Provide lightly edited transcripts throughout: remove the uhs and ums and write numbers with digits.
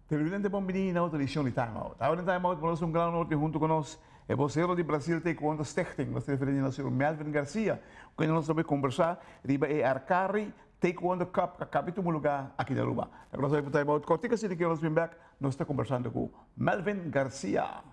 Televidente bon bini na otro edicion di Time Out. Awe den Time Out nos un gran honor tin hunto cu nos e vocero di Brasil Taekwondo Stichting. Nos ta referi na señor Melvin Garcia cu nos ta bay conversa riba e Arcari Taekwondo Cup cu a caba di tuma lugar aki na Aruba. Ta nos bay pa Time Out cortico asina cu nos bin bek nos ta conversando cu Melvin Garcia.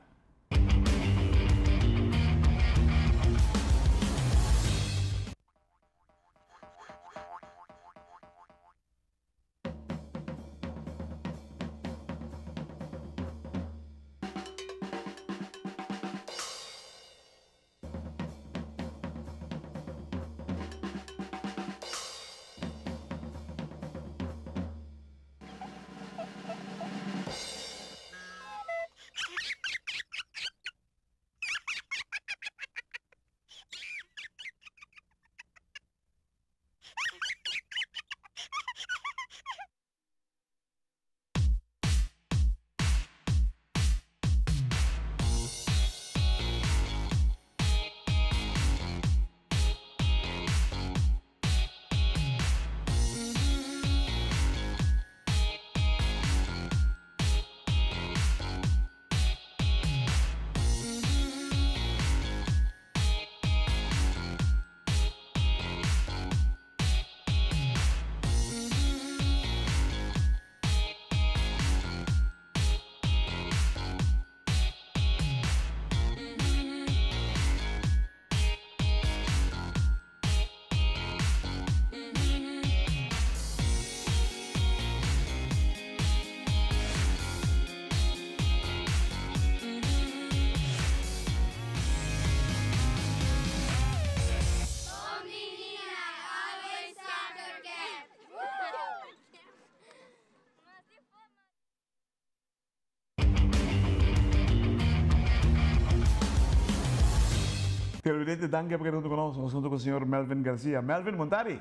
Televidente danki pa keda hunto ku nos. Nos hunto ku señor Melvin Garcia. Melvin, bon tardi.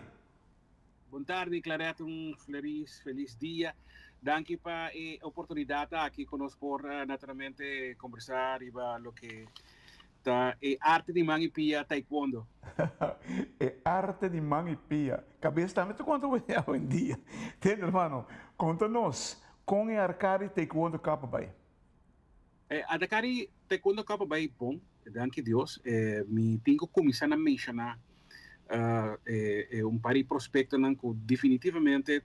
Bon tardi Claret, un feliz feliz dia. Danki pa e oportunidad aki ku nos por naturalmente kombersá riba loke ta e arte di man i pia taekwondo. E arte di man i pia. Kabes tambe ta konta awendia. Tende hermano, konta nos Kon e Arcari Taekwondo Cup a bai? E Arcari Taekwondo Cup a bai bon, danki Dios. Mi tin ku kuminsá na menshoná un par di prospektonan ku definitivamente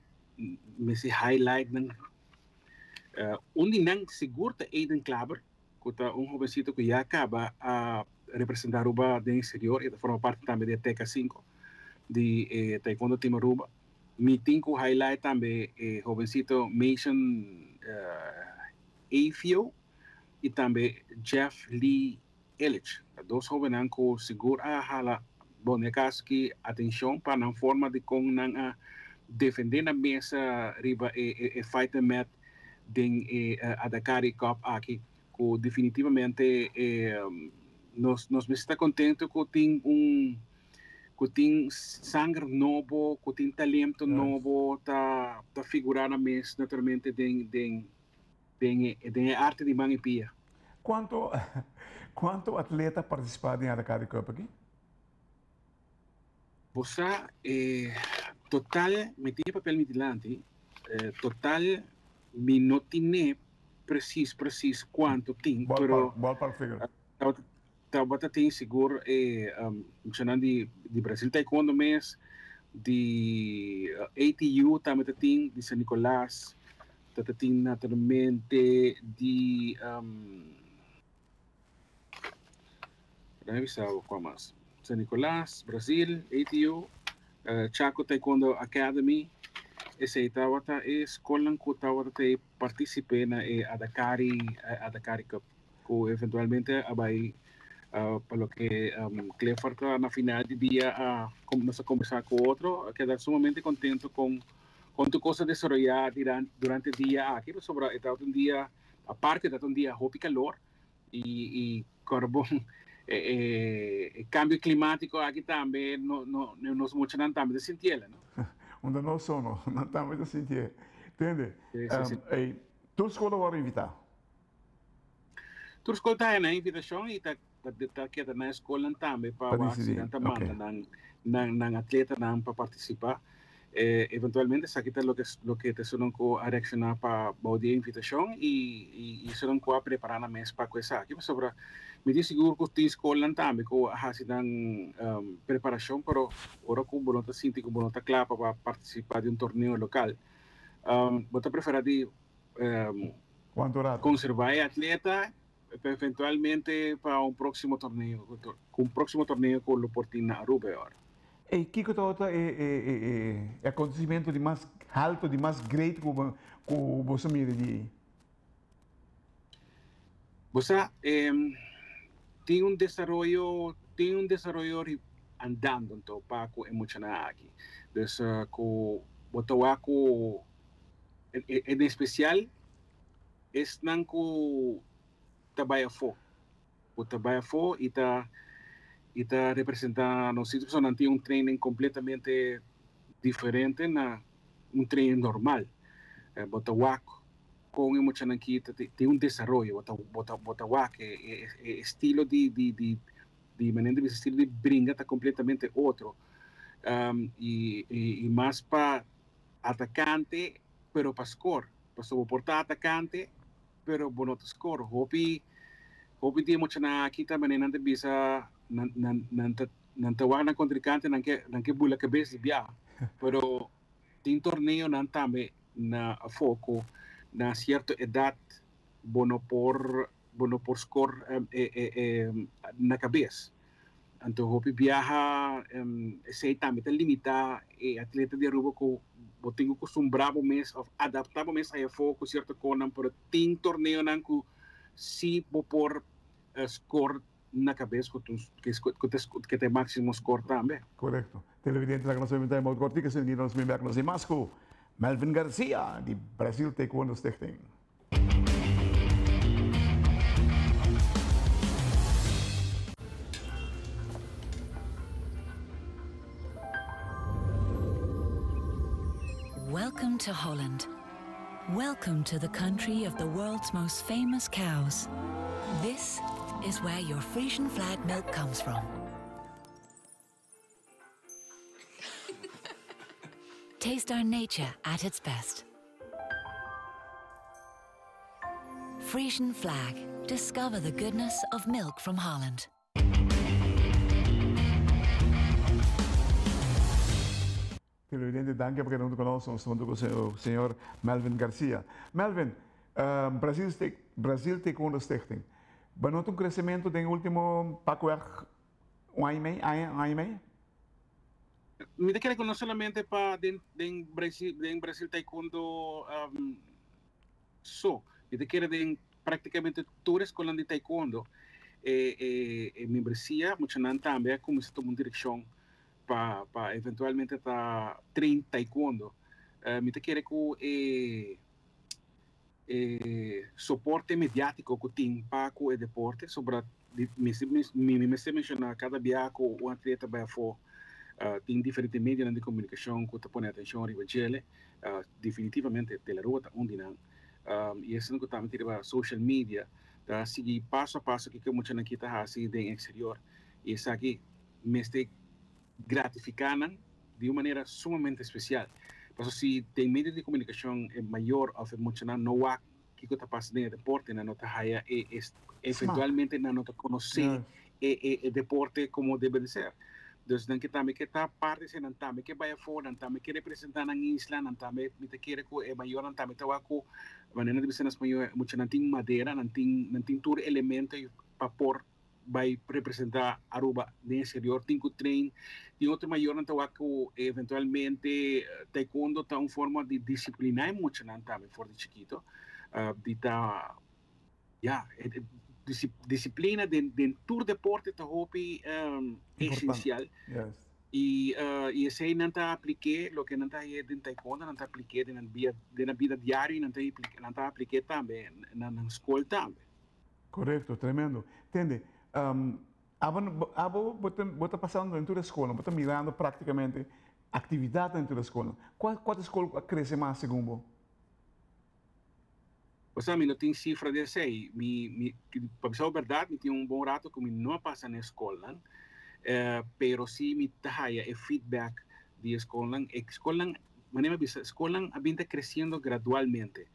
mester highlight nan. Un di nan sigur ta Aiden Klaber, ku ta un hobensito ku ya kaba a representá Aruba den eksterior i ta forma parti tambe di e TK sinku di e Taekwondo Team Aruba. Mi tin cu highlight tambe e hobencito Mason Afio y tambe Jeff Lee Illich. Ta dos hobennan cu sigur a hala, bon, den e caso aki, atencion pa nan forma di con nan a defende nan mesa riba e fighter mat den e Adakari Cup aki, cu definitivamente nos mester ta contento cu tin un ku tin sanger nobo, ku tin talento nobo ta ta figurá nan mes naturalmente den den den e den e arte di man i pia. Kuantu kuantu atleta partisipá den Aracari Cup aki? Bo sa e total mi tin e papel mi dilanti, total mi no tine presis presis kuantu tin, pero Ballpark figure. Tabata tin sigur e muchanan di di Brasil Taekwondo mes, di ATU tambe ta tin, di San Nicolas, ta ta tin naturalmente di Dame bisa bo kua mas, San Nicolas, Brasil, ATU, Chaco Taekwondo Academy, esei tabata e skolnan ku tabata ta partisipe na e Adakari Adakari Cup. Ku eventualmente a bai pa loke Clifford ta na final di dia a nos a kombersá ku otro a keda sumamente kontento kon kon tur kos a desaroyá durante dia aki pasobra e tabata un dia aparte tabata un dia hopi kalor i i kòrbon e kambio klimatiko aki tambe no no nos muchanan tambe ta sintiel no. Unda nos so no nan tambe ta sintié tende tur skol a wòrdu invitá. Tur skol ta haña nan invitashon i ta ta keda na e skolnan tambe pa wak si nan ta manda nan nan atletanan pa partisipá. Eventualmente esaki ta loke loke ta esunnan ku a reakshoná pa bou di e invitashon i i esunnan ku a prepará nan mes pa ku esaki pasobra mi tin sigur ku tin skolnan tambe ku a hasi nan preparashon pero ora ku bo no ta sinti ku bo no ta kla pa bo partisipá di un torneo lokal bo ta preferá di konservá e atleta eventualmente pa un próksimo torneo ku un próksimo torneo ku lo por tin na Aruba e ora. Ey, kiko tabata e e e e acontecimento di mas halto, di mas great ku bo ku boso mira di ei? Bo sa, tin un desaroyo, tin un desaroyo andando anto pa ku e muchanan aki. Dus ku bo ta wak ku en especial esnan ku ta bai afó. Bo ta bai afó i ta i ta representá nos sitio pasobra nan tin un training kompletamente diferente na un training normal. Bo ta wak kon e muchanan aki ta tin un desaroyo, bo ta bo ta bo ta wak e e e estilo di di di di manera di bisa estilo di bringa ta kompletamente otro i i mas pa atakante pero pa skor pasobra bo por ta atakante Pero bo no ta score. Hopi hopi di e muchanan aki ta manera nan ta bisa nan nan nan ta nan ta wak nan contrincante nan ke nan ke bula cabes di bia. Pero tin torneonan tambe na afo cu na cierto edad bo no por bo no por score e e e na cabes. Anto hopi biaha esey tambe ta limita e atleta di Aruba cu bo tin cu custumbra bo mes of adapta bo mes ayafo cu cierto conan pero tin torneonan cu si bo por score na cabes cu cu ta e maximo score tambe. Corecto. Televidente laga nos bini time out cortico sin nos bin bek nos di mas cu Melvin Garcia di Brasil Taekwondo Stichting. Welcome to Holland. Welcome to the country of the world's most famous cows. This is where your Frisian flag milk comes from. Taste our nature at its best. Frisian flag. Discover the goodness of milk from Holland. Televidente, danki pa keda huntu ku nos. Nos ta huntu ku señor Melvin Garcia. Melvin, Brasil Brasil Taekwondo Stichting, bo nota un kresementu den e ultimo pakweg un aña i mei, aña, un aña i mei? Mi ta kere ku no solamente pa den den Brasil den Brasil Taekwondo so, mi ta kere den praktikamente tur e skolnan di Taekwondo e e e membresia muchanan tambe a kuminsá tuma un direkshon pa pa eventualmente ta train Taekwondo. Mi ta kere ku e e soporte mediatico cu tin pa cu e deporte sobra mi mi mester menciona cada bia cu un atleta bay afo tin diferente medionan di comunicacion cu ta pone atencion riba djele definitivamente Telerua ta un di nan y esnan cu tambe tin riba social media ta sigui paso a paso kico e muchanan aki ta haci den exterior y esaki mester gratifica nan di un manera sumamente especial. Pasobra si den medio di comunicacion e mayor of e muchanan no wak kico ta pasa den e deporte, nan no ta haya e eventualmente nan no ta conoce e e deporte como debe de ser. Dus nan ke tambe ke ta parti esei, nan tambe ke bai afo, nan tambe ke representa nan isla, nan tambe mi ta kere cu e mayornan tambe ta wak cu manera nan ta bisa na spañol e muchanan tin madera, nan tin nan tin tur elemento pa por bai representa Aruba den exterior tin cu train. Tin otro mayornan ta wak cu eventualmente taekwondo ta un forma di disciplina e muchanan tambe for di chikito. Di ta ya disciplina den den tur deporte ta hopi esencial. Y y esey nan ta aplique loke nan ta haye den taekwondo nan ta aplique den nan bia den nan bida diario y nan ta nan ta aplique tambe na nan school tambe. Korekto, tremendo. Tende, abo abo bo ta bo ta pasando den tur e skolnan, bo ta mirando praktikamente aktividatnan den tur e skolnan. Kua kua ta e skol ku a krese mas segun bo? Osea, mi no tin sifra di esei. Mi mi pa bisa bo bèrdat, mi tin un bon rato ku mi no a pasa na e skolnan, pero si mi ta haya e feedback. Di e skolnan, e skolnan, manera mi a bisa, skolnan a bin ta kresiendo gradualmente.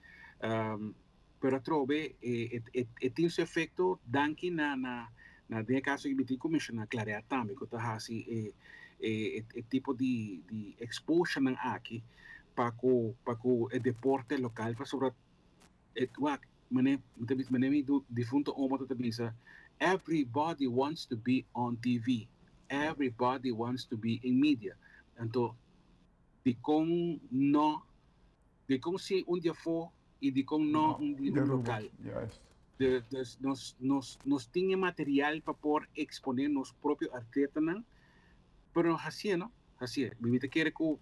Pero atrobe e e e tin su efekto danki na na na den e kaso aki mi tin ku menshoná Claret tambe ku ta hasi e e e tipo di di exposurenan aki pa ku pa ku e deporte lokal pasobra e wak mane mi ta bisa mane mi difunto omo ta bisa everybody wants to be on TV everybody wants to be in media anto dikon no dikon si un di afó i dikon no un di un lokal. Dus nos nos nos tin e material pa por eksponé nos propio atletanan pero hasié no hasié mi ta kere ku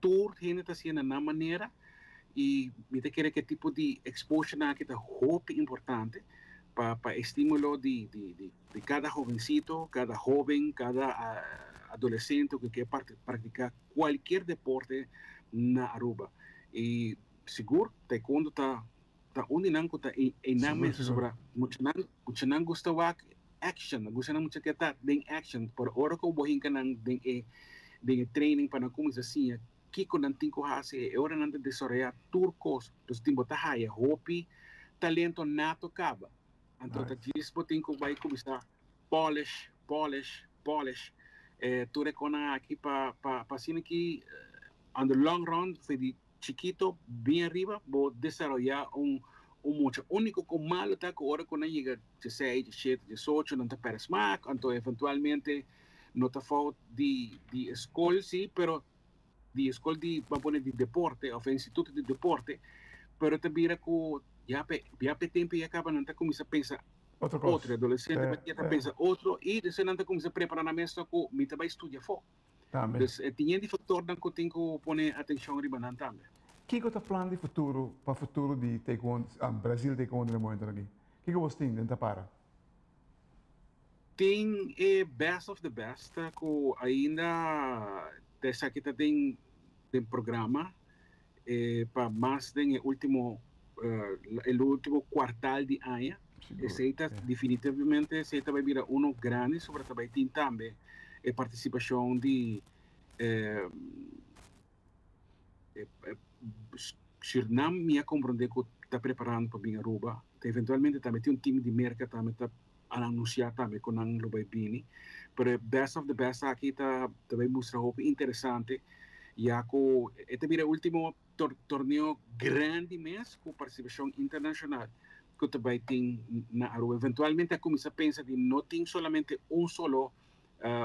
tur hende ta hasié na nan manera i mi ta kere ku e tipo di exposure nan aki ta hopi importante pa pa estimulo di di di di kada hovencito kada hoben kada adolescente ku ke practica cualkier deporte na Aruba i sigur taekwondo ta ta un di nan ku ta einan mes pasobra muchanan muchanan gusta wak action nan gusta nan mucha ke ta den action pero ora ku bo hinka nan den e den e training pa nan kuminsá siña kiko nan tin ku hasi e ora nan ta desaroyá tur kos dus tin bo ta haya hopi talento nato kaba anto ta djis bo tin ku bai kuminsá polish polish polish e tur e konan aki pa pa pa asina ki on the long run for di chikito bien ariba bo desaroyá un un mucha. Úniko ku malo ta ku ora ku nan yega dieseis, diesshete, diesocho nan ta pèrdè smak, anto eventualmente no ta fout di di e skol sí, pero di e skol di ban pone di deporte òf e instituto di deporte, pero ta bira ku ya p'e ya p'e tempu ya kaba nan ta kuminsá pensa Otro kos. otro, e adolesente ta pensa otro i despues nan ta kuminsá prepará nan mes ku mi ta bai studia afó. Tambe. Dus e tin yen di factornan cu tin cu pone atencion riba nan tambe. Kico ta plan di futuro pa futuro di taekwondo, Brazil Taekwondo na e momentonan aki? Kico bos tin den ta para? Tin e best of the best cu ainda ta esaki ta den den programa pa mas den e ultimo e ultimo cuartal di aña. Esey ta definitivamente esey ta bay bira uno grandi sobra ta bay tin tambe e participacion di Surinam mi a comprende cu ta preparando pa bin Aruba eventualmente tambe tin un team di Merca tambe ta anuncia tambe cu nan lo bay bini pero e best of the best aki ta bay mustra hopi interesante ya cu e ta bira e ultimo torneo grandi mes cu participacion internacional cu ta bay tin na Aruba. Eventualmente a cuminsa pensa di no tin solamente un solo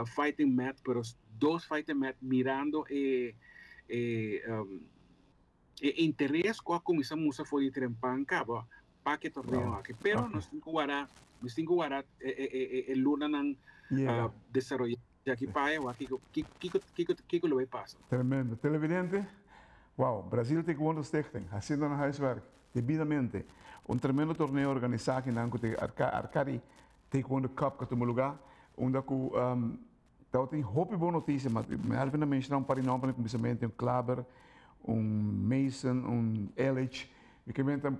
fighting mat pero dos fighting mat mirando e e e interes cu a cuminsa mustra for di trempan caba pa ke torneo aki. Pero nos tin cu wara nos tin cu wara e e e lunanan desaroya. Di aki pa awa kiko kiko kiko kiko lo bay pasa. Tremendo. Televidente, wow, Brasil Taekwondo Stichting haciendo nan huiswerk debidamente. Un tremendo torneo organisa aki nan cu ta e Arcadi Taekwondo Cup cu a tuma lugar, unda cu tabatin hopi bon noticia, ma Melvin a menciona un par di nomber na cuminsamentu, un Klaber, un Mason, un Ellich, mi ke menta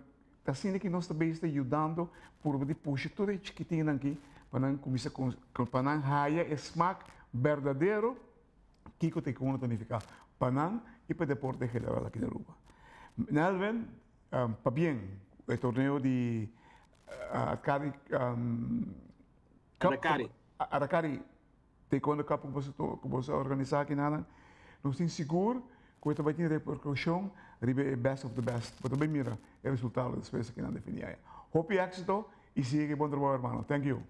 Ta asina ki nos ta bezig ta yudando purba di pusha tur e chikitinnan aki pa nan kuminsá pa nan haya e smak berdadero kiko taekwondo ta nifiká pa nan i pa e deporte en general aki na Aruba. Nelvin, pabien ku e torneo di Arcadi Cup, Aracari. Aracari Taekwondo Cup ku boso ku boso a organisá aki nan, nos tin sigur ku e ta bai tin reperkushon riba e best of the best. Bo ta bai mira e resultado despues aki nan definí aya. Hopi éksito i sigui ku e bon trabou hermano. Thank you.